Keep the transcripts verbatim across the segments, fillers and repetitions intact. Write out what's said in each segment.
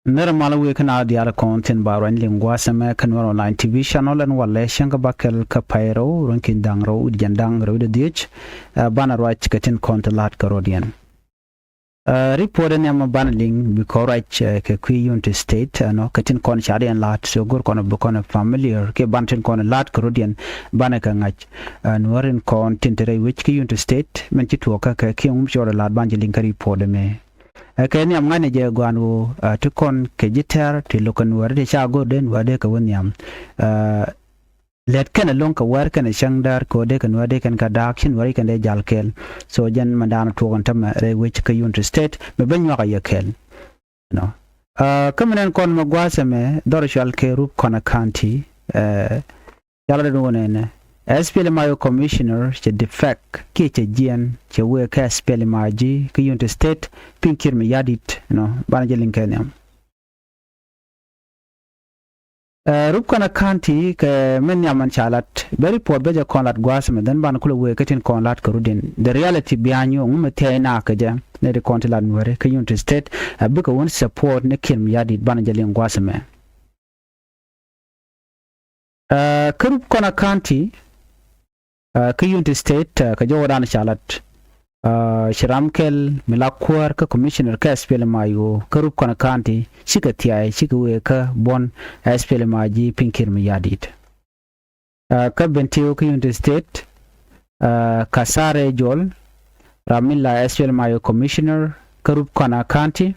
Nɛrɛ malä wëë kä naath diaal kɔn tin ba ruany liŋ gua̱a̱th ɛmɛ kä Nuɛr Online T V channel ɛn walɛ cäŋ kä bakɛl kä pay rɛw ruɔ̱n ki̱n da̱ŋ rɛw wi̱cdɛ jiɛn da̱ŋ rɛw wi̱cdɛ dhiec. Ɛ, banɛ ruac kɛ tin kɔn ti la̱t kärɔ̱diɛn. Ɛ, report ɛn nhiam banɛ liŋ bi kɔn ruac, ɛ, kɛ kui̱ Unity State, ɛ, ɛnɔ kɛ tin kɔn ca diɛn la̱t, so go̱r kɔn bi kɔn familiar kɛ banɛ tin kɔn la̱t kärɔ̱diɛn banɛ kɛ ŋa̱c. Ɛ, Nuääri kɔn tin te rɛy wec kä Unity State min ci tuɔɔkä kɛ kiɛ ŋum cɔɔdɛ la̱t banɛ jɛ liŋ kä report ɛmɛ. Ɛ, kɛ nhiam ŋa̱cnɛ jɛ gua̱a̱n ɣöö, ɛ, ti kɔn kɛ ji̱ tɛ̈r ti lo̱k kɛ Nuääri ti ca go̱r dee Nuääri dee kɛ wä nhiam. Ɛ, lät kɛn ɛlɔ̱ŋ kɛ wäär kɛn ɛ cäŋ däär kɛ ɣöö dee kɛ Nuääri dee kɛn kɛ da̱a̱k ci Nuääri kɛn dee jal kɛɛl. So jɛn mɛn da̱a̱n tuɔɔk ɛn tämɛ rɛy wec kä Unity State mɛ ben nyuak a yɛ kɛɛl. Nɔ. Ɛ, kä min ɛn kɔn mɛ gua̱a̱th ɛmɛ dhɔr cual kɛ Rup Kɔnɛ County, ɛ, Cala dee duŋ nɛnɛ, S P L M I O commissioner cɛ defect kiɛ cɛ jiɛn cɛ wëë kä S P L M I G kä Unity State, Piny Kiir Mayardit, nɔ, banɛ jɛ liŋ kɛ nhiam. Ɛ, Rup Kɔnɛ County kɛ min nhiam ɛn ca lat, bɛ report bɛ jɛ kɔn lat gua̱a̱th mɛ, then banɛ kulɛ wëë kä tin kɔn lat kärɔ̱diɛn. The reality behind you, ŋu mɛ thia̱a̱c nak kɛ jɛ, nɛy ti kɔn ti lat Nuääri kä Unity State, ɛ, bikɛ wun support ni Kiir Mayardit, banɛ jɛ liŋ gua̱a̱th mɛ. Ɛ, kä Rup Kɔnɛ County, ɛ, kä Unity State, ɛ, kɛ jɔwä dan ca lat. Ɛ, ci ram kɛl mi la kuäär kä commissioner kä S P L M I O kä Rup Kɔnɛ County cikɛ thia̱a̱c cikɛ wëë kä buɔ̱n S P L M I G Piny Kiir Mayardit. Ɛ, kä Bentiu kä Unity State, ɛ, Kasare Jol, ram min la S P L M I O commissioner kä Rup Kɔnɛ County,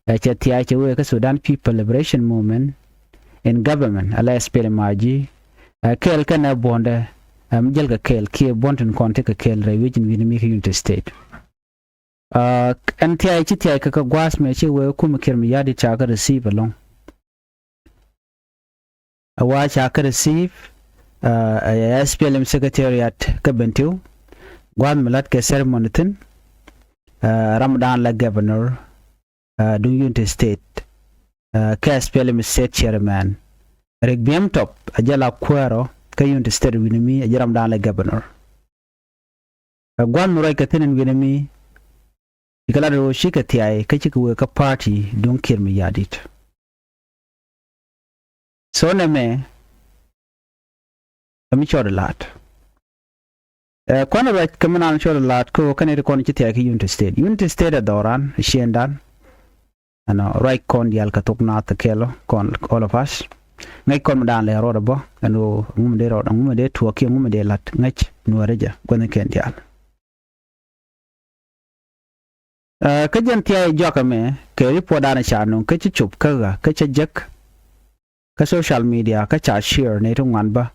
ɛ, cɛ thia̱a̱c cɛ wëë kä Sudan People Liberation Movement in government, ala S P L M I G, ɛ, kɛɛl kɛnɛ buɔ̱ndɛ, ɛ, mi jäl kɛ kɛɛl kiɛ buɔ̱n tin kɔn ti kɛ kɛɛl rɛy wec in wi̱ni mi kä Unity State. Ɛ, ɛn thia̱a̱c ci thia̱a̱c kɛ kɛ gua̱a̱th mɛ ci wëë kumɛ Kiir Mayardit ca kɛ receive ɛlɔ̱ŋ. Ɛ wa ca kɛ receive, ɛ, ɛ, S P L M secretariat kä Bentiu. Gua̱a̱th mi la̱t kɛ ceremony thi̱n, ɛ, ramdan la governor, ɛ, duŋ Unity State, ɛ, kɛ S P L M state chairman Riek Biem Top, ɛ jɛ la kuäärɔ kä Unity State wi̱ni mi, ɛ jɛ ramdan la governor. Ɛ gua̱n mi ruac kɛ thi̱n in wi̱nɛ mi, cikɛ lat ɣöö cikɛ thia̱a̱c kä cikɛ wëë kä party duŋ Kiir Mayardit. So nɛmɛ, ɛ mi cɔɔd la̱t. Ɛ, kuanɛ ruac kɛ mi naan cɔɔd la̱t kä ɣöö kɛn iti kɔn ci thia̱a̱c kä Unity State. Unity State ɛ dhɔran, ɛ ciëŋdan. Ɛnɔ ruac kɔn diaal kɛ thok naath kɛɛl ɔ kɔn all of us. Ŋäc kɔn mi daan lɛ rɔɔdɛ bä ɛn ɣöö ŋumɛ dee rɔɔdɛ, ŋumɛ dee tuɔɔk kiɛ ŋumɛ dee la̱t, ŋäc Nuäärä jɛ gua̱thni kɛn diaal. Ɛ, kä jɛn thia̱a̱c jɔak ɛmɛ kɛ report daan ca nöŋ kä ci cop kä ɣä kä cä jek kä social media kä ca share nɛy ti ŋuan bä.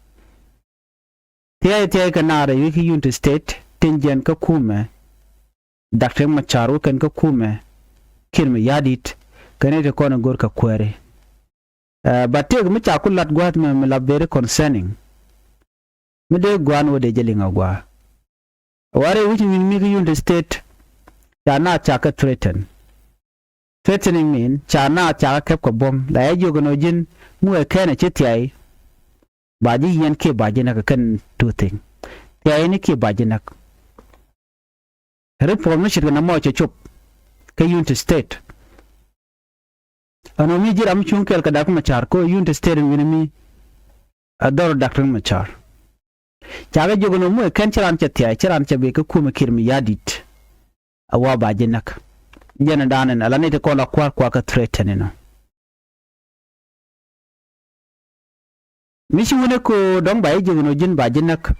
Thia̱a̱c thia̱a̱c kɛ naar ɛ wi̱i̱ kä Unity State tin jiɛn kä kumɛ Doctor Machar wä kɛn kä kumɛ Kiir Mayardit kɛn i̱ ti kɔn i̱ go̱r kɛ kuääri. Ɛ, but tëëk mi ca ku lat gua̱a̱th mɛ mi la very concerning. Mi dee gua̱a̱n wä dee jɛ liŋ a gua̱a̱. Warɛ wi̱c mi mi kä Unity State ca naath ca kɛ threaten. Threatening mean ca naath ca kɛ kɛp kɛ buɔ̱m la yɛ jiök ɛn ɔ ji̱n mi wee kɛn ɛ ci thia̱a̱c. Ba ji̱ yiɛn kiɛ ba ji̱ näk kɛn two thing. Thia̱a̱c ni kiɛ ba ji̱ näk. Report mi ce̱tkɛ nɔmɔ cɛ cop kä Unity State. Ɛn ɣöö mi ji̱ ram mi cuŋ kɛɛl kɛ Doctor Machar kä Unity State in wi̱ni mi a dhɔr Doctor Machar. Ca kɛ jiök ɛn ɣöö mi wee kɛn ci raan cɛ thia̱a̱c, ci raan cɛ bi kä kumɛ Kiir Mayardit. A wa ba ji̱ näk. Jɛn ɛ da̱a̱n ɛn ala ni ti kɔn la kua̱r kua̱r kä threaten ɛnɔ. Mi ci wunɛ ko dɔ̱ŋ ba ji̱ ji̱ wun ɔ ji̱n ba ji̱ näk.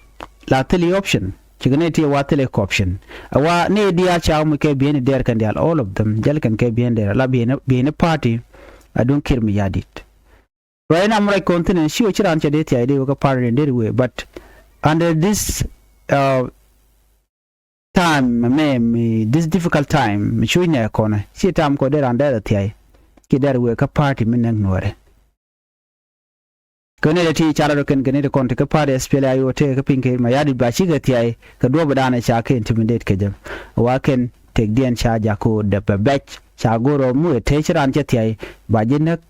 La thili option. Cikɛ nɛ ti wa thili kɛ option. A wa ni diaal ca wä mi kɛ bi̱i̱ni dɛr kɛn diaal, all of them jäl kɛn kɛ bi̱i̱ni dɛr la bi̱i̱ni, bi̱i̱ni party. A duŋ Kiir Mayardit. Ruac nam ruac kɔn thi̱n ɛn ci wä ci raan cɛ dee thia̱a̱c dee wä kä party in dee wee, but under this, uh, time mɛ mi, this difficult time mi cuc nɛ kɔnɛ ci time kɔ dee raan dee thia̱a̱c. Ci dee wee kä party mi näk Nuäärɛ. Kɛ nɛy ti ca lat rɔ kɛn kɛ nɛy ti kɔn ti kä party S P L M I O tëë kä piny kɛ Mayardit ba cikɛ thia̱a̱c kɛ duɔ̱ɔ̱p dan ca kɛ intimidate kɛ jɛ. Wa kɛn tëkdiɛn ca jakä dee bɛ bɛc ca go̱r rɔ mi wee tëë ci raan cɛ thia̱a̱c ba ji̱ näk.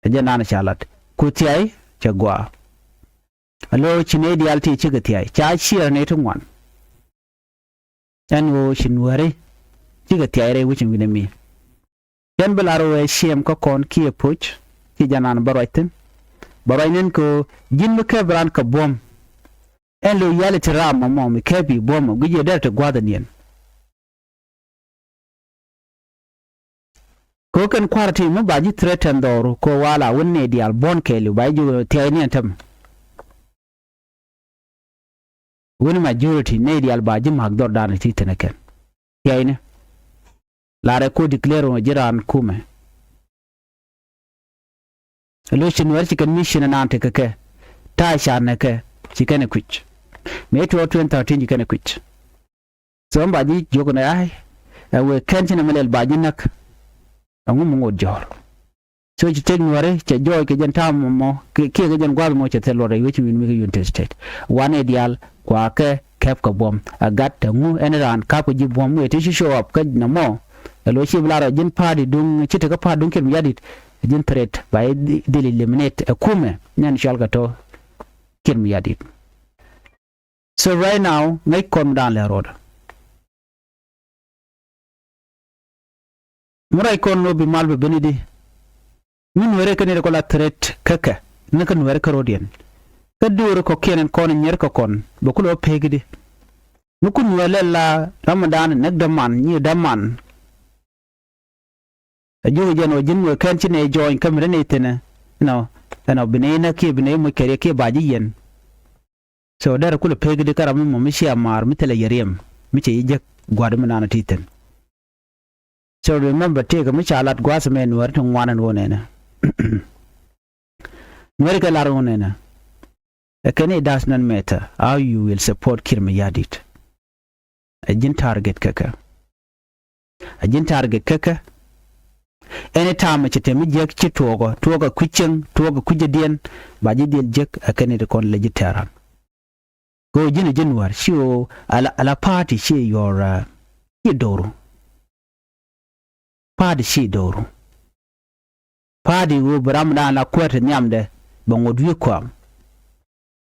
Ɛ jɛ naan ca lat ku thia̱a̱c cɛ gɔaa. A lo̱ ci nɛy diaal ti cikɛ thia̱a̱c ca ciɛɛr nɛy ti ŋuan. Ɛn ɣöö ci Nuääri cikɛ thia̱a̱c rɛy wi̱c in wi̱nɛ mi. Kɛn bi lar wee ciɛm kä kɔn kiɛ puc. Ci jɛ nan bä ruac thi̱n. Bä ruac ni̱n kɛ ɣöö ji̱n mi kɛp raan kɛ buɔ̱m. Ɛn loyalty ram mɔ mɔ mi kɛp i̱ buɔ̱m ɔ guic yɛ dɛr ti gua̱th ɛ niɛn. Kɛ ɣöö kɛn kua̱r ti mi ba ji̱ threaten dhɔru kɛ ɣöö wala wän nɛy diaal buɔ̱n kɛɛliw ba ji̱ jiök thia̱cni ɛn tämɛ. Wän majority nɛy diaal ba ji̱ ma̱a̱k dhɔrdan ti thi̱n ɛ kɛn thia̱cni. Larɛ ko declare ɣöö ji̱ raan kumɛ. Lo̱c ci Nuɛr ci kɛn mission ɛnan tekɛ kɛ ta̱a̱ ca nɛ kɛ ci kɛn ɛ kui̱c. Mëë tuɔɔk twenty thirteen ci kɛn ɛ kui̱c. So ɛn ba ji̱ jiök ni ay ɛ wëë kɛn ci nɛ mi lɛl ba ji̱ näk. Ɛŋu mi ŋot jɔ̱ɔ̱r. So ci tëk Nuɛri cɛ jɔɔc kɛ jɛn ta̱a̱ mɔ kiɛ kɛ jɛn gua̱a̱th mɔ cɛ thil luɔt rɛy wec wi̱n mi kɛ United States. Wanɛ diaal kua kɛ kɛp kɛ buɔ̱m ɛ gat ɛŋu ɛn raan kap kɛ ji̱ buɔ̱m wëë ti ci show up kä nɛ mɔ. Ɛ lo̱c ci bi lar ɔ ji̱n party duŋ ci tekä party duŋ Kiir Mayardit. Ji̱n threat ba i̱ dhil eliminate ɛ kumɛ nɛn cual kɛ tɔ Kiir Mayardit. So right now ŋäc kɔn mi da̱a̱n lɛ ro̱dä. Mi ruac kɔn ni ɣöö bi mal bɛ ben i̱di. Mi Nuɛri kɛn i̱ rɛ kɔn la threat kä kɛ ni kä Nuɛri kä ro̱diɛn. Kä duɔ̱ɔ̱ri kɔ̱kiɛn ɛn kɔn i̱ nyier kä kɔn bɛ kulɛ wä pek i̱di. Mi kun Nuɛri lɛl la ram mi da̱a̱n näk däman nyier däman. Ɛ jiök jɛn ɣöö ji̱n wëë kɛn ci nɛy jɔɔny kä mi te nɛy thi̱n ɛ ɛnɔ ɛnɔ bi nɛy näk kiɛ bi nɛy moc kɛ riɛk kiɛ ba ji̱ yɛn. So derɛ kulɛ pek i̱di kä ram mi mɔ mi cia maar mi thilɛ yɛ riɛm mi cɛ ji̱ jek gua̱a̱r mi naan ti thi̱n. So remember tëëkɛ mi ca lat gua̱a̱th ɛmɛ Nuɛri ti ŋuan ɛn ɣöö nɛnɛ. Nuɛri kɛ lar ɣöö nɛnɛ. Ɛ kɛn i̱ does not matter how you will support Kiir Mayardit. Ɛ ji̱n target kä kɛ. Ɛ ji̱n target kä kɛ. Anytime cɛ te mi jiäk ci tuɔɔkɔ tuɔɔkɔ kui̱ cieŋ tuɔɔkɔ kui̱ jɛ diɛn ba ji̱ dhil jiäk ɛ kɛn i̱ ti kɔn lɛ ji̱ tɛɛran. Kɛ ɣöö ji̱n ɛ ji̱ Nuäär ci ɣöö ala ala party ci yɔr ci do̱ru. Party ci do̱ru. Party ɣöö bi ram dan la kuäär ti nhiamdɛ bɛ ŋot wi̱i̱ kɔam.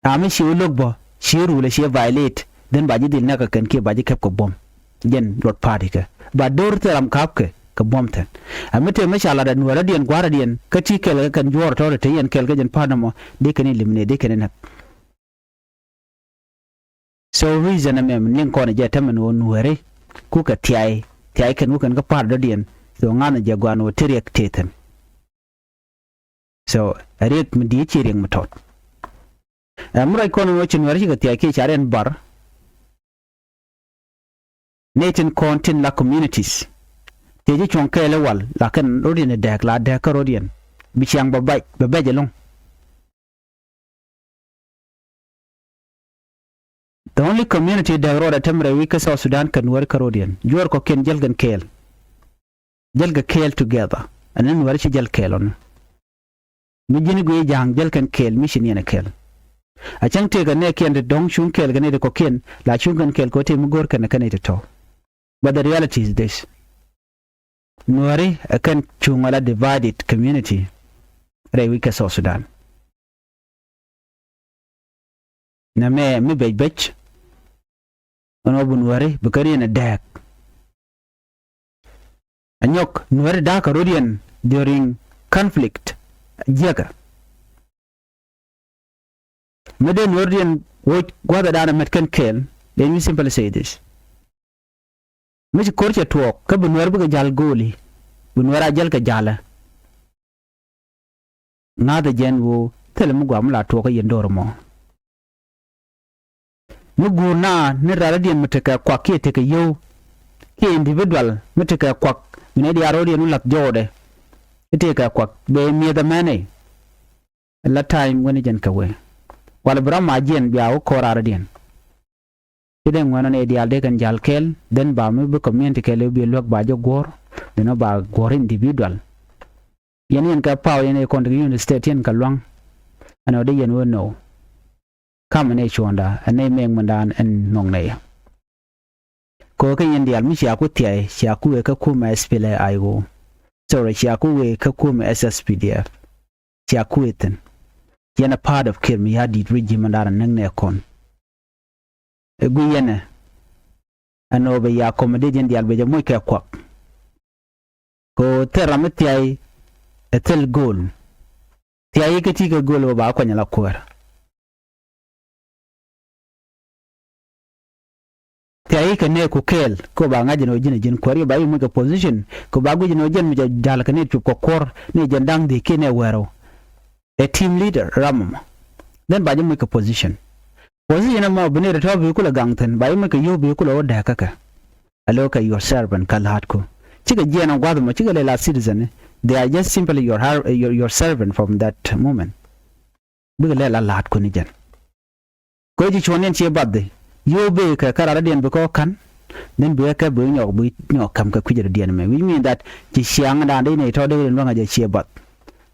Ram mi ci wä lo̱k bä ci rule ci violate then ba ji̱ dhil näk kɛ kɛn kiɛ ba ji̱ kɛp kɛ buɔ̱m. Jɛn luɔt party kɛ ba do̱r thil ram ka̱p kɛ kɛ buɔ̱m thi̱n. Ɛ mi tëë mi ca lat ɛ Nuäärä diɛn gua̱a̱rä diɛn kä ti kɛl kɛ kɛn juɔ̱ɔ̱r tɔ̱ ti te yɛn kɛl kä jɛn party nɔmɔ dee kɛn eliminate dee kɛn näk. So reason ɛmɛ mi liŋ kɔn jɛ tämɛ ni ɣöö Nuääri kukɛ thiay thiay kɛn wä kɛn kä pa̱a̱r dɔ̱diɛn. So ŋa̱n jɛ gua̱a̱n ɣöö ti riɛk tëë thi̱n. So ɛ riɛk mi di̱i̱t ci riɛk mi tɔt. Ɛ mi ruac kɔn ɣöö ci Nuääri cikɛ thiay kiɛ ca riɛn bar. Nɛy tin kɔn tin la communities tëë ji̱ cuɔ̱ŋ kɛɛl i̱ wal la kɛn rɔ̱diɛn i̱ dääk la dääk kä rɔ̱diɛn bi ciaŋ bɛ bɛc bɛ bɛc ɛlɔ̱ŋ. The only community dääk rɔɔdɛ tämɛ rɛy wi̱c kä South Sudan kɛ Nuääri kä rɔɔdiɛn juɔ̱ɔ̱r kɔ̱kiɛn jäl kɛn kɛɛl. Jäl kɛ kɛɛl together ɛn ni Nuääri ci jäl kɛɛl ɔni. Mi ji̱n i̱ guiy ja̱a̱ŋ jäl kɛn kɛɛl mi ci niɛn ɛ kɛɛl. A cäŋ tëëkɛ nɛɛkiɛn ti dɔ̱ŋ cuŋ kɛɛl kɛ nɛy ti kɔ̱kiɛn la cuŋ kɛn kɛɛl kɛ ɣöö tëë mi go̱o̱r kɛn ɛ kɛn nɛy ti tɔ̱. But the reality is this. Nuääri ɛ kɛn cuŋ ala divided community rɛy wi̱c kɛ South Sudan. Nɛmɛ mi bec bec ɛn ɣöö bi Nuääri bi kä riɛn ɛ dääk. Ɛ nyɔk Nuääri da̱a̱kä rɔ̱diɛn during conflict jiäkä. Mi dee Nuääri rɔ̱diɛn woc gua̱thɛ da̱a̱n ɛ mɛt kɛn kɛɛl. Let me simply say this. Mi ci ko̱r cɛ tuɔɔk kä bi Nuäär bikɛ ja̱l go̱o̱li bi Nuäär a jäl kɛ ja̱lä. Ŋa̱thɛ jɛn ɣöö thilɛ mi gua̱a̱ mi la tuɔɔk kä yɛn do̱r ɛmɔ. Mi guur na ni rarä diɛn mi tekɛ kuak kiɛ tekɛ yio̱w kiɛ individual mi tekɛ kuak mi nɛy diaal rɔ̱diɛn mi la̱th jɔɔdɛ. I̱ tekɛ kuak bɛ mi̱eth ɛmɛnɛ. La time wänä jɛn kɛ wee walɛ bi ram a jiɛn bia wä kɔɔr rarä diɛn. Ci dee ŋuɛ̈nɔ nɛy diaal dee kɛn ja̱l kɛɛl then ba mi bi community kɛɛl bi luäk ba jɛ guɔ̱ɔ̱r. Then ba guɔ̱ɔ̱r individual. Yɛn yɛn kɛ paw yɛn ɛ kɔn ti kɛ United States yɛn kɛ lua̱ŋ. Ɛn ɔ dee yɛn wee nɔw. Kam ɛn ɛ cuɔ̱ɔ̱ŋda ɛn ɛ mɛk mindan ɛn nhɔk nɛy. Kɛ ɣöö kä yɛn diaal mi cia ku thiay cia ku wee kä kumɛ S P L A I O. Sorry cia ku wee kä kumɛ S S P D F. Cia ku wee thi̱n. Yɛn a part of Kiir Mayardit regime ɛn da̱a̱n ɛ näk nɛ kɔn. Ɛ guiy yɛn ɛ ɛn ɣöö bɛ ya accommodate yɛn diaal bɛ jɛ moc kɛ kuak. Kɛ ɣöö thil ram mi thiay ɛ thil gööl. Thiay kä ti kɛ gööl ɣöö ba kuany ala kuäär. Thiay kɛ nɛɛku kɛɛl kɛ ɣöö ba ŋa̱c jɛn ɣöö ji̱n ɛ ji̱n kuäär, ba i̱ muc kɛ position kɛ ɣöö ba guic jɛn ɣöö jɛn mi jɛ ja̱l kɛ nɛy cup kɛ kuɔ̱r, nɛy jɛn da̱ŋ dhieec kiɛ nɛy wäärä. Ɛ team leader ram ɛmɔ. Then ba jɛ muc kɛ position. Position ɛmɔ bi nɛy tɔ̱ bi kulɛ gaŋ thi̱n, ba jɛ muc kɛ yio̱w bi kulɛ wä dääk kä kɛ. A lo̱ kɛ your servant kä la̱a̱tku. Cikɛ jiɛɛn ɔ gua̱th ɛmɔ, cikɛ lɛ la citizen. They are just simply your har-, your, your servant from that moment. Bikɛ lɛ la la̱a̱tku ni jɛn. Kɛ ɣöö ci cuɔ̱ɔ̱ŋdiɛn ciɛ bath i̱ yio̱w bëë kɛ kä raradiɛn bi kɔ ka̱n. Then bi kɛ bi nyɔk, bi nyɔk käm kɛ kui̱c rɔ̱diɛn mɛ, which mean that ci ciaŋdan dee nɛy tɔ̱ dee luäŋ a jɛ ciɛ bath.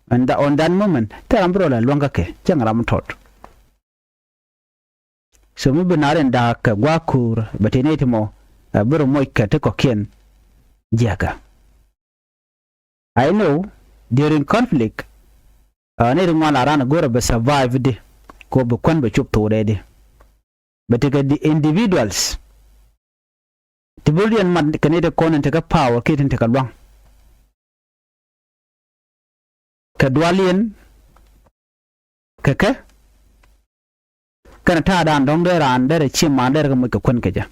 And tha-, on that moment thil ram bi rɔ la luäŋ kä kɛ cäŋ ram tɔt. So mi bi nar in da̱a̱k kɛ gua̱a̱k ko̱o̱r bɛ tëë nɛy ti mɔ, ɛ, bi rɔ moc kɛ ti kɔ̱kiɛn jiäkä. I know during conflict, ɛ, nɛy ti ŋuan la ran go̱rɛ bɛ survive di, kɛ ɣöö bi kuän bɛ cop thok dee di. Bɛ tekɛ di individuals ti bi rɔ̱diɛn mat kɛ nɛy ti kɔn in tekɛ power kiɛ tin tekɛ lua̱ŋ. Kɛ dualiɛn kɛ kɛ kɛnɛ ta̱a̱dan dɔ̱ŋ dee raan derɛ ciɛ man derɛ kɛ moc kɛ kuän kɛ jɛ.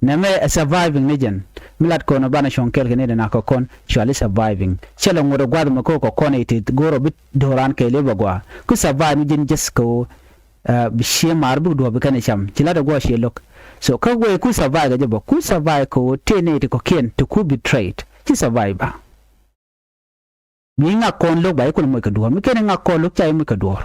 Nɛmɛ ɛ surviving ni jɛn. Mi lat kɔn ɛ banɛ cuɔ̱ŋ kɛɛl kɛ ni dɛ nak kɛ kɔn cuali surviving. Cɛ lɛ ŋot ɛ gua̱th mɛ ko̱ kɛ kɔn ɛ ti go̱r ɔ bi do̱ran kɛɛl i̱ bɛ gɔaa. Ku survive ni jɛn just kɛ ɣöö, ɛ, bi ciɛ maar bik duɔ̱ɔ̱p bi kɛn ɛ cam. Ci lat ɛ guɔ ciɛ lo̱k. So kä wee ku survive kɛ jɛ bä. Ku survive kɛ ɣöö tëë nɛy ti kɔ̱kiɛn ti ku betrayed. Ci survive ba. Bi ŋak kɔn lo̱k ba i̱ kulɛ moc kɛ duɔ̱ɔ̱r. Mi kɛn i̱ ŋak kɔn lo̱k ca i̱ moc kɛ duɔ̱ɔ̱r.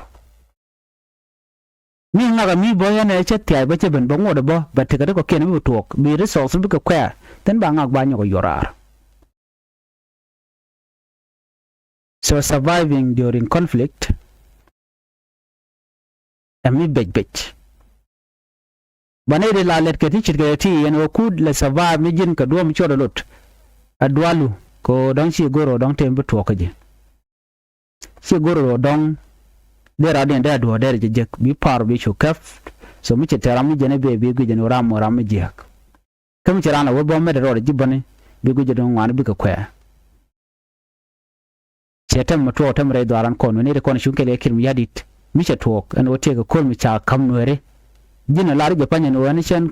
Mi ŋak a mi bä yɛn ɛ cä thia̱a̱c bä cä ben bä ŋuɔt ɛ bä bɛ tekɛ ti kɔ̱kiɛn bikɛ tuɔɔk bi resource bikɛ kuɛ̈ɛ̈. Then ba ŋak ba nyɔk ɛ yuɔr raar. So surviving during conflict ɛ mi bec bec. Banɛ ri la lɛt kɛ ti ce̱tkɛ ti yɛn ɣöö kut lɛ survive mi ji̱n kɛ duɔ̱ɔ̱p mi cuɔt ɛ lot. A dualu kɛ ɣöö dɔ̱ŋ ci go̱r ɣöö dɔ̱ŋ tëë mi bi tuɔɔk kä ji̱. Ci go̱r ɣöö dɔ̱ŋ dee rɔɔdiɛn dee a duɔ̱ɔ̱r dee rɛ jɛ jek bi pa̱a̱r bi cu kɛp. So mi cɛ tɛr ram mi jɛn i̱ bee bi guic jɛn ɣöö ram mɔ ram mi jiääk. Kä mi cɛ raan la wä bä mɛt rɔɔdɛ ji̱ bäni bi guic jɛ duɔ̱ŋ ŋuani bikɛ kuɛ̈ɛ̈. Cɛ tɛm mi tuɔɔk tɛm rɛy dhuaaran kɔn wen nɛy ti kɔn cuŋ kɛl kɛ Kiir Mayardit. Mi cɛ tuɔɔk ɛn ɣöö tëëkɛ ko̱r mi ca ka̱m Nuɛɛri. Ji̱n ɛ lar jɛ pa̱ny ɛn ɣöö ɛn cɛn,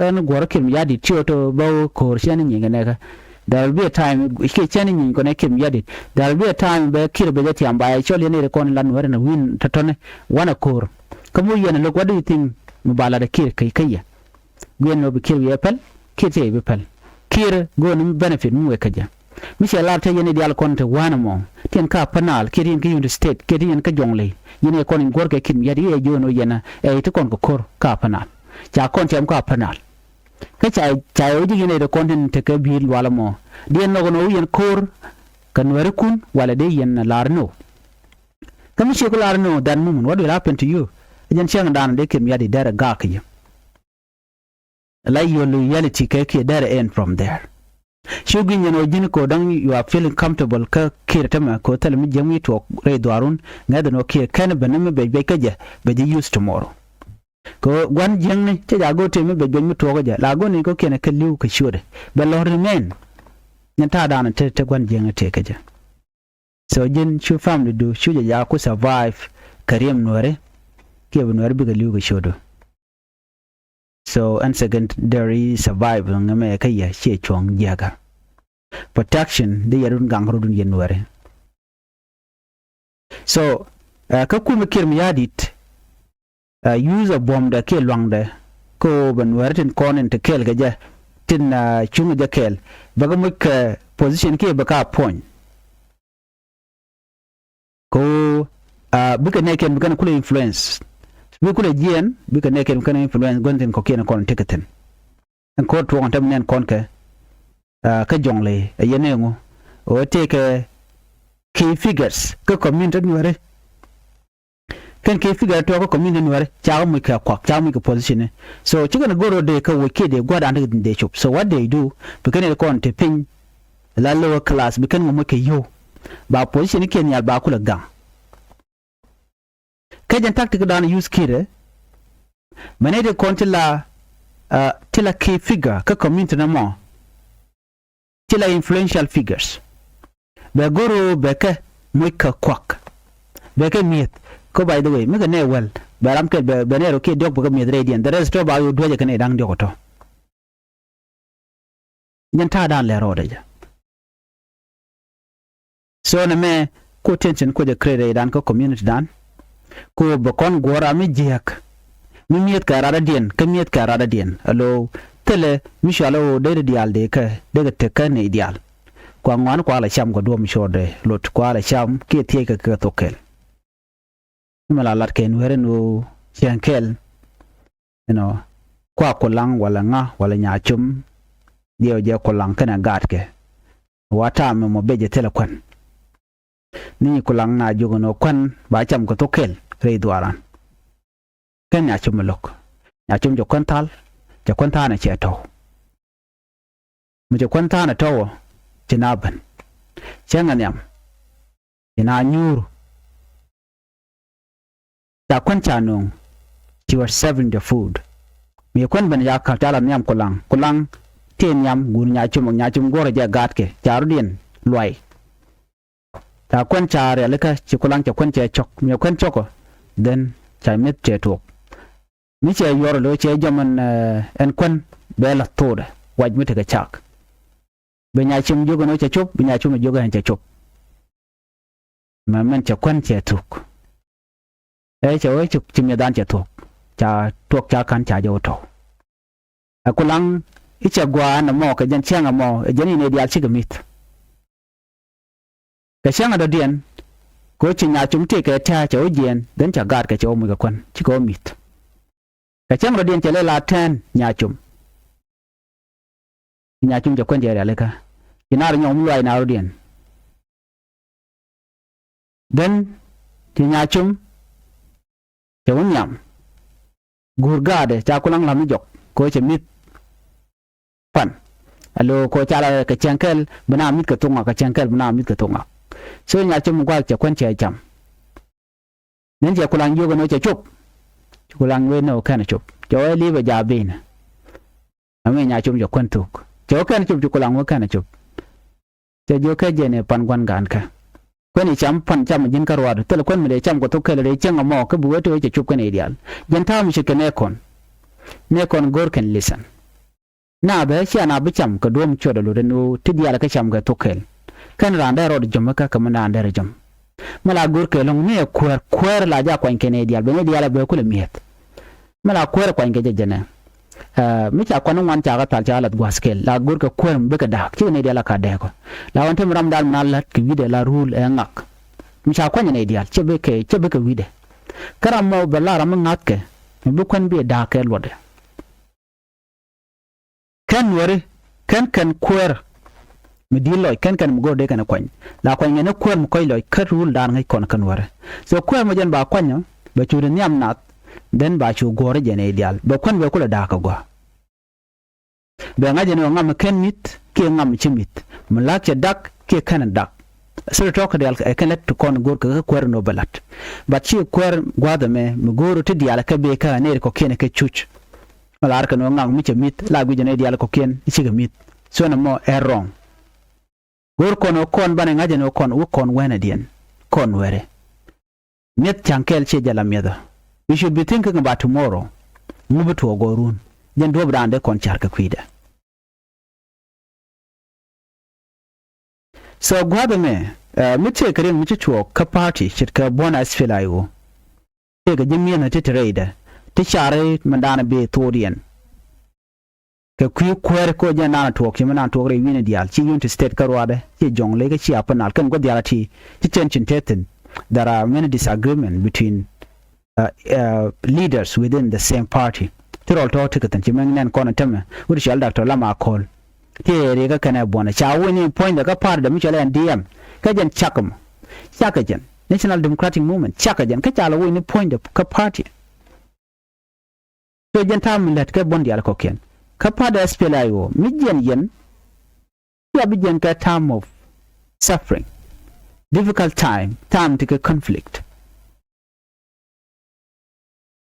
ɛn guɔ̱rä Kiir Mayardit ci ɣöö tɔ bä ɣöö ko̱r cɛn i̱ nyieny kɛ nɛɛkä. There will be a time kiɛ cɛn i̱ nyieny kɔnɛ Kiir Mayardit. There will be a time bɛ Kiir bɛ jɛ tiam ba yɛ cɔl yɛn nɛy ti kɔn in la Nuɛɛri ɛn ɛ wi̱n tɔ̱tɔ̱ni wanɛ ko̱r. Kä mi wä yɛn ɛ lo̱k, what do you think mi ba lat ɛ Kiir kä, kä yɛ? Guiɛn ni ɣöö bi Kiir wi̱i̱ ɛ päl, Kiir tëë bi päl. Kiir go̱o̱r ni mi benefit mi wek kä jɛ. Mi cɛ lar te yɛn i̱ diaal kɔn te wa̱a̱n ɛmɔ ti yɛn kä Upper Nile kiɛ ti yɛn kä Unity State kiɛ ti yɛn kä Jonglei, yɛn ɛ kɔn in guɔ̱rkɛ Kiir Mayardit i̱ ɛ jo̱o̱n ɣöö yɛn ɛ, ɛ ti kɔn kɛ ko̱r kä Upper Nile. Ca kɔn tiam kä Upper Nile. Kä ca, ca ɛ wä ji̱ yɛn ɛ ti kɔn tin tekɛ bi̱i̱t lual ɛmɔ. Di yɛn nhɔk ɛn ɣöö yɛn ko̱r kɛ Nuɛɛrikun walɛ dee yɛn lar ni ɣöö. Kä mi ciɛ ku lar ni ɣöö that moment, what will happen to you? Ɛ jɛn cäŋdan dee Kiir Mayardit derɛ gaak kɛ yɛ. La your loyalty kɛ kiɛ derɛ end from there. Cu gui̱ny yɛn ɣöö ji̱n kɛ ɣöö dɔ̱ŋ you are feeling comfortable kä Kiir tämɛ kɛ ɣöö thilɛ mi jiäk mi tuɔɔk rɛy dhuaarun, ŋäth ɛn ɣöö Kiir kɛn ben ni mi bec bec kä jɛ bɛ ji̱ use tomorrow. Kɛ ɣöö gua̱n jiäkni cä jaak go̱o̱r tëë mi bec bec mi tuɔɔk kä jɛ la go̱o̱r ni kɔ̱kiɛn kɛ li̱w kɛ ciötdɛ bɛ lɔ̱r remain. Nyɛn ta̱a̱dan te, te gua̱n jiäkni tëë kä jɛ. So ji̱n cu family du cu jɛ jaak ku survive kɛ riɛm Nuɛɛri kiɛ bi Nuɛɛri bikɛ li̱w kɛ ciötdu. So ɛn secondary survive ŋämɛ kä yɛ ciɛ cuɔ̱ŋ jiäkä. Protection di yɛ run gaŋ run yɛ Nuɛɛri. So, ɛ, kä kumɛ Kiir Mayardit, ɛ, use ɛ buɔ̱mdɛ kiɛ luaŋdɛ kä ɣöö bɛ Nuɛɛri tin kɔn in te kɛɛl kɛ jɛ tin, ɛ, cuŋ jɛ kɛɛl bɛ kɛ moc kɛ position kiɛ bɛ ka appoint. Kɛ ɣöö, aa, bikɛ nɛɛkiɛn bi kɛn kulɛ influence. Bi kulɛ jiɛɛn bikɛ nɛɛkiɛn bi kɛn influence gua̱n thi̱n kɔ̱kiɛn kɔn tekɛ thi̱n. Ɛn ko̱r tuɔɔk ɛn tɛm nɛn kɔn kɛ, aa, kä Jonglei ɛ yɛn ɛŋu. Ɣöö tëëkɛ key figures kä community Nuɛɛri. Kɛn key figure tuɔɔk kä community Nuɛɛri cakɛ muc kɛ kuak, cakɛ muc kɛ position ni. So cikɛ ni go̱r ɣöö dee kɛ woc kiɛ dee gua̱a̱r an tekɛ dee cop. So what they do, bi kɛn ɛ kɔn te piny la lower class bi kɛn ŋɔ moc kɛ yio̱w. Ba position ni kiɛ nhial ba kulɛ gaŋ. Kä jɛn tactic dan use Kiir ɛ mɛ ni ti kɔn ti la, aa, ti la key figure kä community ni mɔ. ci la influential figures. Bɛ go̱r ɣöö bɛ kɛ moc kɛ kuak, bɛ kɛ mi̱eth. Kä by the way, mi kɛ nɛy wäl, bɛ ram kɛl bɛ, bɛ nɛy rɔ kiɛ diɔ̱k bɛ kɛ mi̱eth rɛydiɛn. The rest tɔ ba ɣöö duäcɛ kɛ nɛy da̱ŋ diɔ̱k tɔ. Jɛn ta̱a̱dan lɛ rɔɔdɛ jɛ. So nɛ mɛ ko tension ko jɛ create rɛydan kä community dan. Ko bɛ kɔn guɔ̱r a mi jiäk, mi mi̱eth kɛ radädiɛn, kä mi̱eth kɛ radädiɛn. Alo, thilɛ mi cualɛ ɣöö dee diaal dee kɛ, dee kɛ tek kä nɛy diaal. Kua ŋuan kua la cam kɛ duɔ̱ɔ̱p mi cuɔɔdɛ lot, kua la cam kiɛ thiec kɛ kɛ thok kɛl. Mi la lat kɛ nueeri ni ɣöö cieŋ kɛl, you know, kua Kulaŋ wala ŋa wala Nyacum, diɛw jɛ Kulaŋ kɛnɛ gaatkɛ. Wa ta̱a̱ mɛ mɔ becɛ thilɛ kuän. Ni nyi Kulaŋ na jiök ɛn ɣöö kuän ba cam kɛ thok kɛl rɛy dhuaaran. Kɛn Nyacum mi lo̱k. Nyacum cɛ kuän thal, cɛ kuän tha̱a̱n ɛ cɛ tɔ̱w. Mi cɛ kuän tha̱a̱n ɛ tɔ̱w ɔ, ci na ben. Cäŋ ɛ nhiam. Ci na nyuur. Ca kuän ca nööŋ. She was serving the food. Mi kuän ben ca ka̱p ca la nhiam Kulaŋ. Kulaŋ tëë nhiam guur Nyacum, Nyacum guɔ̱rɛ jɛ gaatkɛ. Ca rɔ̱diɛn luay. Ca kuän ca rialikä, ci Kulaŋ cɛ kuän cɛ cɔk. Mi kuän cɔkɔ, then ca mi̱eth cɛ tuɔɔk. Mi cɛ yuɔr lo̱ cɛ jɔm ɛn, eh, ɛn kuän bɛ la thokdɛ, wac mi tekɛ cak. Bi Nyacum jiök ɛn ɣöö cɛ cop, bi Nyacum jiök ɛn cɛ cop. Mɛ mɛn cɛ kuän cɛ thuk. Ɛ cɛ wee ci, ci mi̱ethdan cɛ thuɔ̱k. Ca tuɔk ca ka̱n ca jɛ wä tɔ̱w. Ɛ Kulaŋ i̱ cɛ gua̱a̱ ɛn ɛmɔ kɛ jɛn cäŋ ɛmɔ, ɛ jɛn in ɛ diaal cikɛ mi̱th. Kɛ cäŋ ɛ dɔ̱diɛn, kɛ ɣöö ci Nyacum tëëkɛ tɛ̱̈ɛ̱̈ cɛ wä jiɛɛn, then ca gaatkɛ cɛ wä muc kɛ kuän, cikɛ wä mi̱th. Kɛ cäŋ dɔ̱diɛn cɛ lɛ la tɛ̱̈ɛ̱̈n Nyacum. Ci Nyacum cɛ kuän cɛ rialikä. Ci naar nyɔk mi luaac naar dɔ̱diɛn. Then ci Nyacum cɛ wä nhiam. Guur gaatdɛ ca Kulaŋ la̱th mi jɔk kɛ ɣöö cɛ mi̱th pan. Alo kɛ ɣöö ca la kɛ cäŋ kɛl bi na mi̱th kɛ thok ŋak, kɛ cäŋ kɛl bi na mi̱th kɛ thok ŋak. So Nyacum gua̱a̱th cɛ kuän cɛ cam. Nɛn cɛ Kulaŋ jiök ɛn ɣöö cɛ cop. Ci Kulaŋ wee ni ɣöö /kenɛ cop. Cɛ wee li̱i̱pɛ jaabinɛ. Ami Nyacum cɛ kuän thuk. Cɛ wee /kenɛ cop, ci Kulaŋ wee /kenɛ cop. Cɛ jiök kɛ jɛn ɛ pan gua̱n ga̱a̱n kä. Kuän i̱ cam pan cam ji̱n kä ruaadu. Thilɛ kuän mi dee cam kɛ thok kɛl rɛy cäŋ ɛmɔ kä bi wee ti wee cɛ cop kɛn i̱ diaal. Jɛn ta̱a̱ mi ce̱tkɛ nɛɛkɔn. Nɛɛkɔn go̱r kɛn listen. Na bɛ cia na bi cam kɛ duɔ̱ɔ̱m cuɔt ɛ lot ɛn ɣöö ti diaal kä cam kɛ thok kɛl. Kɛn raan dee rɔɔd jɔm kä kɛ mi naan dee rɔ jɔm. Mi la go̱r kɛ ɛlɔ̱ŋ ni ɛ kuäär, kuäär la ja kuany kɛn i̱ diaal, ben i̱ diaal ɛ bɛ kulɛ mi̱eth. Mi la kuäär ɛ kuany kɛ jɛ jɛnɛ. Ɛ, mi ca kuan ni ŋuan ca kɛ thal ca lath gua̱a̱th kɛl, la go̱r kɛ kuäär mi bikɛ da̱a̱k, cikɛ ni diaal a ka dɛɛk ɔ. La ɣän te mi ram daal mi na la̱t kɛ wi̱dɛ la ruul ɛ ŋak. Mi ca kuany ni diaal, cɛ bikɛ, cɛ bikɛ wi̱dɛ. Kä ram mɔ bɛ la ram mi ŋa̱thkɛ, mi bi kuän bi da̱a̱k kɛ luɔtdɛ. Kɛn Nuääri, kɛn kɛn kuäär mi di̱i̱t lɔc, kɛn kɛn mi go̱o̱r dee kɛn kuany. La kuany kɛn ni kuäär mi kɔc lɔc, kä ruuldan ŋäc kɔn kä Nuääri. So kuäär mi jɛn ba kuanyɔ, bɛ cu di nhiam nath, then ba cu guɔ̱ɔ̱r jɛn i̱ diaal. Bɛ kuän bɛ kulɛ da̱a̱k kɛ gɔaa. Bɛ ŋa̱c ɛn ɣöö ŋam mi /ken mi̱th kiɛ ŋam mi ci mi̱th. Mi la̱th cɛ dak kiɛ /kenɛ dak. Thil tɔ̱ kä diaal ɛ kɛn lät ti kɔn go̱o̱r kɛ kä kuäär ni ɣöö bɛ la̱t. But ci kuäär gua̱a̱th ɛmɛ mi go̱o̱r ti diaal kɛ bee kä nɛy ti kɔ̱kiɛn kɛ cuc. Mi laar kɛn ɣöö ŋak mi cɛ mi̱th la guic ɛn ɛ diaal kɔ̱kiɛn cikɛ mi̱th. So nɛmɔ ɛ wrong. Go̱o̱r kɔn ɣöö kɔn banɛ ŋa̱c ɛn ɣöö kɔn wä kɔn wɛnɛdiɛn. Kɔn wɛrɛ. Mi̱eth ca̱ŋ kɛl ciɛ jɛ la mi̱ethä. You should be thinking about tomorrow. Ŋu bi tuɔɔk gɔɔrun. Jɛn duɔ̱ɔ̱pdan dee kɔn ca̱r kɛ kui̱dɛ. So gua̱a̱th ɛmɛ, ɛ, mi tëëkɛ riɛŋ mi ci cuɔɔk kä party ce̱tkɛ buɔ̱n SPLA-IO. Tëëkɛ ji̱ mi̱ethni ti te rɛydɛ ti car mindan bi thokdiɛn. Kɛ kui̱ kuäär kɛ ɣöö jɛn naan tuɔɔk ci mindan tuɔɔk rɛy wi̱ni diaal, ci Unity State kä ruaadɛ, ci Jɔŋley kä ci Upper Nile, kɛn gua̱th diaal a ti ci tension te thi̱n. There are many disagreement between uh, uh, leaders within the same party. Ti rɔl tɔ̱ ti kɛ thi̱n ci mɛn nɛn kɔn tämɛ wut cɔal Doctor Lam Akol. Ti rikä kɛnɛ buɔnɛ ca wini puɔ̱nydɛ kä party dɛ mi cɔal N D M. Kä jɛn cak mɔ. Cak jɛn National Democratic Movement. Cak jɛn kä ca lɛ wini puɔ̱nydɛ kä party. So jɛn ta̱a̱ mi lät kɛ buɔ̱n diaal kɔ̱kiɛn kä party SPLA-IO mi jiɛn yɛn. Cia bi jiɛn kɛ time of suffering, difficult time, time ti kɛ conflict.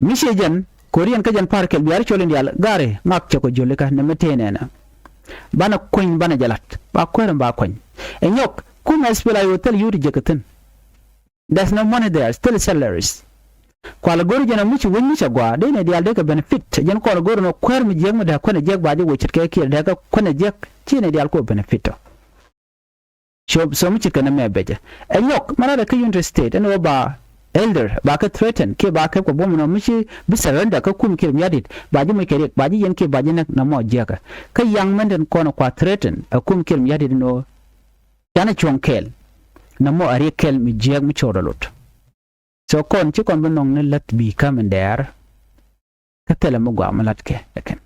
Mi ciɛ jɛn ko̱riɛn kä jɛn party kɛl bia ri col in diaal gari ŋak cɛ kɔ joli kä nɛ mi tëë nɛnɛ. Banɛ kuny banɛ jɛ lat ba kuäär in ba kuany. Ɛ nyɔk kumɛ S P L A-IO thil yio̱w ti jek kɛ thi̱n. There's no money there, still salaries. Kualɛ go̱r jɛn a mi ci wec mi cɛ gɔaa dee nɛ diaal dee kɛ benefit. Jɛn kɔn go̱r nɔ kuäär mi jiäk mi dee kuänɛ jiäk ba ji̱ wec ce̱tkɛ kiɛr dee kɛ kuänɛ jiäk ci nɛ diaal kuɔ benefit tɔ. So, so mi ce̱tkɛ nɛ mɛ becɛ. Ɛ nyɔk mɛn a dee kä Unity State ɛn ɣöö ba elder ba kɛ threaten kiɛ ba kɛp kɛ buɔ̱m nɔ mi ci bi surrender kä kum kiɛr mi yadit ba ji̱ muc kɛ riɛk ba ji̱ yɛn kiɛ ba ji̱ näk nɛ mɔ jiäkä. Kä yaŋ mɛn den kɔn kua threaten ɛ kum kiɛr mi yadit ɛn ɣöö canɛ cuɔ̱ŋ kɛɛl. Nɛ mɔ a riɛk kɛl mi jiääk mi cɔɔr a lot. So kɔn ci kɔn bi nhɔk ni läth bi ka̱m in dɛɛr. Kä thilɛ mi gɔaa mi la̱tkɛ ɛ kɛn.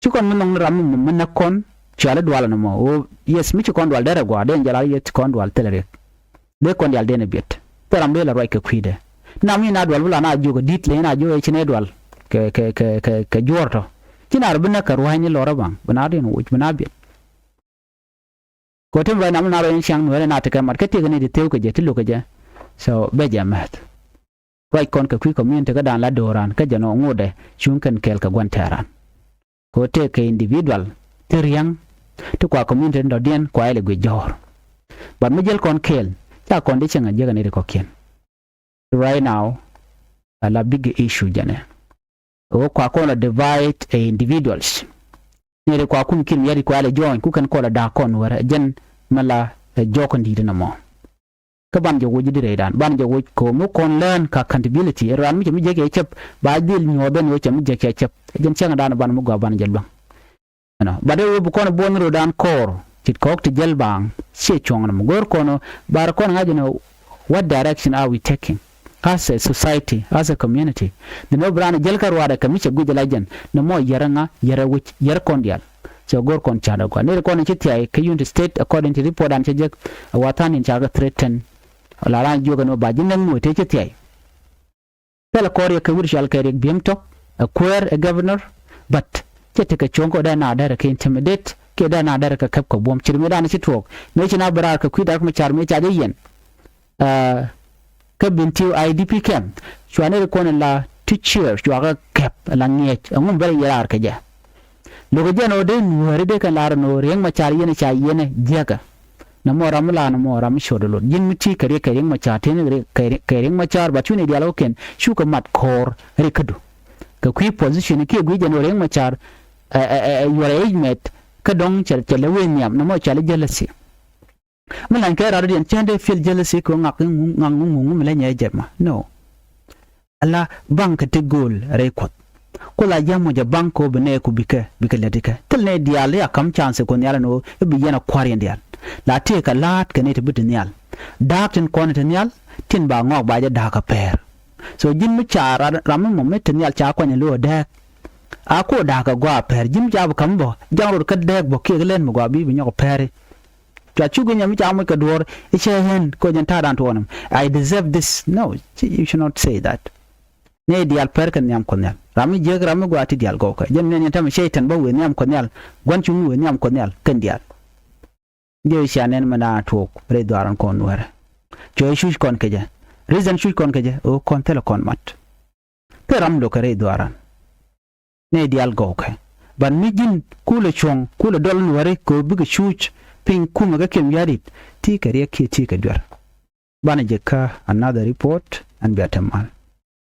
Ci kɔn bi nhɔk ni ram mi mi näk kɔn cuali dual ni mɔ ɣöö yes mi ci kɔn dual derɛ gɔaa dee in jɛ lar yeth ci kɔn dual thilɛ riɛk. Dee kɔn dial dee ni biɛt thilɛ ram dee la ruac kɛ kui̱dɛ. Nam in a dual bi la na jiök ɛ di̱t lɛ in a jiök ɛ ci nɛ dual kɛ kɛ kɛ kɛ kɛ juɔ̱ɔ̱r tɔ. Ci na rɔ bi näk kɛ rua̱cni lɔrä baŋ bi na dee ni woc bi na biɛt. Kɛ ɣöö tëë mi ruac nam mi na ruac ni ciaŋ nueerɛ na tekɛ mat kä tiek ni ti theu kɛ jɛ ti luk kɛ jɛ. So bɛ jɛ mɛth. Ruac kɔn kɛ kui̱ community kä dan la do̱ran kä jɛ nɔ ŋotdɛ cuŋ kɛn kɛɛl kɛ gua̱n tɛɛran. Kɛ ɣöö tëë kɛ individual ti ria̱ŋ ti kua community ni dɔ̱diɛn kua ilɛ guic jɔ̱ɔ̱r. But mi jäl kɔn kɛɛl ca kɔn di cieŋ a jiäk a ni ri kɔ̱kiɛn. Right now a la big issue jɛnɛ. Ɣöö kua kɔn la divide ɛ individuals. Ni ri kua kum kiɛr mi yadi kua lɛ join ku kɛn kɔn la da̱a̱k kɔn wärä jɛn mɛ la ɛ jɔk kɔn di̱i̱t ni mɔ. Kä ban jɛ woc ji̱ di rɛydan ban jɛ woc ko̱o̱m mi kɔn learn ka accountability ɛ raan mi cɛ mi jek yɛ cäp ba dhil nyuɔ̱ɔ̱dhɛn ɣöö cɛ mi jek yɛ cäp. Ɛ jɛn cäŋ dan ban mi gɔaa ban jɛ luäŋ. Ɛnɔ bat ɛ ɣöö bi kɔn buɔ̱n röödan kɔɔr tit kɔɔk ti jäl baaŋ. Ciɛ cuɔ̱ŋ nɔmɔ go̱o̱r kɔn ɣöö bar kɔn ŋa̱c ɛn ɣöö what direction are we taking as a society, as a community? Dhin ɣöö bi raan jäl kä ruaadɛ kɛ mi cɛ guic ala jɛn ni mɔ yɛrɛ ŋa yɛrɛ wi̱c yɛrɛ kɔn diaal. Cɛ go̱o̱r kɔn ca̱r ɛ gɔaa ni ri kɔn ci thiay kä Unity State according to report an cɛ jek. Ɛ wathan in ca kɛ threaten. La raan jiök ɛn ɣöö ba ji̱ näk mi wee tëë ci thiay. Thilɛ kɔr yɛ kɛ wi̱r cɔal kɛ Riek Biem Tɔk ɛ kuäär ɛ governor. But cɛ tekɛ cuɔ̱ŋ kɛ dee na dɛrɛ kɛ intimidate kiɛ dee na dɛrɛ kɛ kɛp kɛ buɔ̱m ci ri mi dan ci tuɔɔk mëë ci na bi raar kɛ kui̱ Dak Macar mëë ca jɛ yɛn. Kä Bentiu I D P camp cua ni ri kuɔn la ti ciɛɛr cua kɛ kɛp la ŋiɛc ɛŋu mi bɛ rɛ yɛ raar kɛ jɛ. Lo̱kɛ jɛn ɣöö dee nuääri dee kɛn lar ɛn ɣöö Riek Macar yɛn ca yɛn jiäkä. Nɛ mɔ ram mi lar nɛ mɔ ram mi ciöt ɛ lot ji̱n mi ti kɛ Riek kɛ Riek Macar tëë ni kɛ Riek Macar ba cuini diaal ɣöö kɛn cukɛ mat kɔɔr ri kädu. Kɛ kui̱ position kiɛ gui̱c jɛn ɣöö Riek Macar ɛ ɛ ɛ yuɔr ɛ i̱c mɛt kä dɔ̱ŋ cɛ cɛ lɛ wee nhiam nɛ mɔ cɛ lɛ jealousy. Mi lany kɛ rat rɔ̱diɛn cän dee feel jealousy kɛ ɣöö ŋak ŋuŋ ŋuŋ mi lɛ nyɛ jɛp ma no. Ala baŋ kɛ ti gööl rɛy kuɔth. Kuoth a ji̱ amuc a baŋ kɛ ɣöö bi nɛɛku bikɛ bikɛ lätikä thil nɛy diaal i̱ a ka̱m chance kɛ nhial ɛn ɣöö i̱ bi yɛn a kua̱r yɛn diaal. La tëëkɛ la̱a̱t kɛ nɛy ti bi ti nhial. Da̱a̱k tin kɔn ti nhial tin ba ŋɔɔk ba jɛ da̱a̱k a pɛɛr. So ji̱n mi ca ram mi mɔ mi ti nhial ca kuany lo̱o̱ dɛɛk. A ko̱o̱k da̱a̱k a gɔaa a pɛɛr ji̱n mi ca bi ka̱m bä jaŋ rot kä dɛɛk bä kiɛk lɛn mi gɔaa bi bi nyɔk a pɛɛri. Cua cuk inyɛ mi ca moc kɛ duɔ̱ɔ̱r i̱ cɛ ɣän kɛ jɛn ta̱a̱dan tuɔɔnɛm. I deserve this. No, you should not say that. Nɛy diaal pɛr kɛ nhiam kuɔth nhial ram mi jiäk ram mi gɔaa ti diaal gɔwkɛ jɛn nɛn yɛn tämɛ cɛy tɛn bä wëë nhiam kuɔth nhial. Gua̱n cuŋni wëë nhiam kuɔth nhial kɛn diaal. Jɛ cia nɛn mɛ na tuɔɔk rɛy dhuaaran kɔn nuɛrɛ. Cuɛ cuc kɔn kɛ jɛ. Reason cuc kɔn kɛ jɛ ɣöö kɔn thilɛ kɔn mat. Thil ram lo̱kɛ rɛy dhuaaran. Nɛy diaal gɔwkɛ. But mi ji̱n kulɛ cuɔ̱ŋ kulɛ dɔl nuɛri kɛ ɣöö bikɛ cuc piny kumɛ kä kiɛm ya̱di̱t. Ti̱i̱ kɛ riɛk kiɛ ti̱i̱ kɛ duer. Banɛ jɛ kä another report ɛn bia te mal.